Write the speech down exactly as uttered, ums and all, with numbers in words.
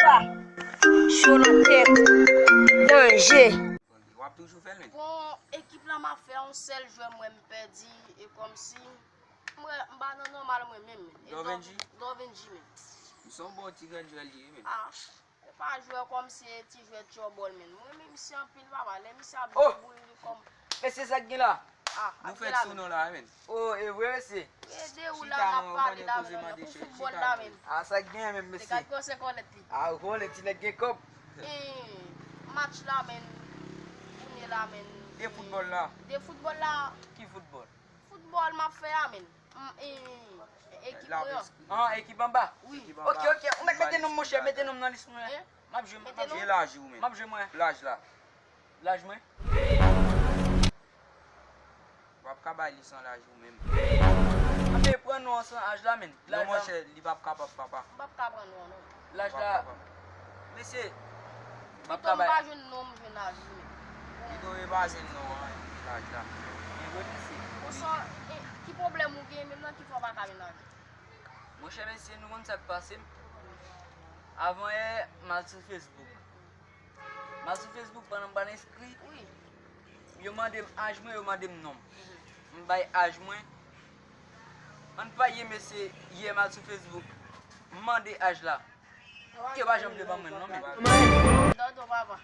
Cho nan tèt. Danje. W ap toujou fè l, men. Bon, ekip la m ap fè yon sèl jwè mwen m pèdi e kòmsi mwen m pa nan nòmal mwen menm. Dorvenji? Dorvenji menm. M se yon bon ti grenn jwè li ye, men. Ah, se pa jwè kòmsi e ti jwè tchòbòl menm. Mwen menm misye anpil papa, lè misye ap Oh! deboul li kòm Mesye, sa k gen la? Ah, Nou ap fèt gen la sou menm. nou la, men. Oh, e vre mesye. E de ou Chita la n ap non, pale konnen la koze menm, mande pou chè, foutbòl chita la non. menm. Ah, sa k gen menm Te mesye. ka kòse kòlèt li. Ah, ou konnen ti nèg gen kòb. E match la menm, jounen la menm. E foutbòl la. De foutbòl la, Ki foutbòl? foutbòl m ap fè a menm. M, e, ekip La mwen an. pres- Ah, ekip anba. Wi. Ekip Ok, anba. ok. Ou mèt mete non m monchè, mete non m nan lis mwen. Hein? M ap jwe, m Mete ap non? jwe. E laj ou, men. M ap jwe mwen. Laj la. Laj mwen. W ap ka bay li san laj ou menm. Anbe pran non an san aj la, men. Non, Laj la. monchè, li p ap kapab, papa. M p ap ka pran non non. Laj Li p ap la. kapab. Mesye. M ap Pito m ka bay. Pa jwenn non m jwenn laj li menm. Li dwe pa jwenn non an, laj la. Gen vre mesye. Konsa, e, ki pwoblèm ou gen menm nan ki fè w pa ka jwenn laj? Monchè mesye, nou konn sa k pase m. Avan yè, m al sou Facebook. M al sou Facebook pandan m pral enskri. Wi. Yo mande m aj mwen, yo mande m non m. M bay aj mwen. Ann pa ye mesye, yè m al sou Facebook. M mande aj la. Yo pa janm vle ban mwen non men. Dodo papa.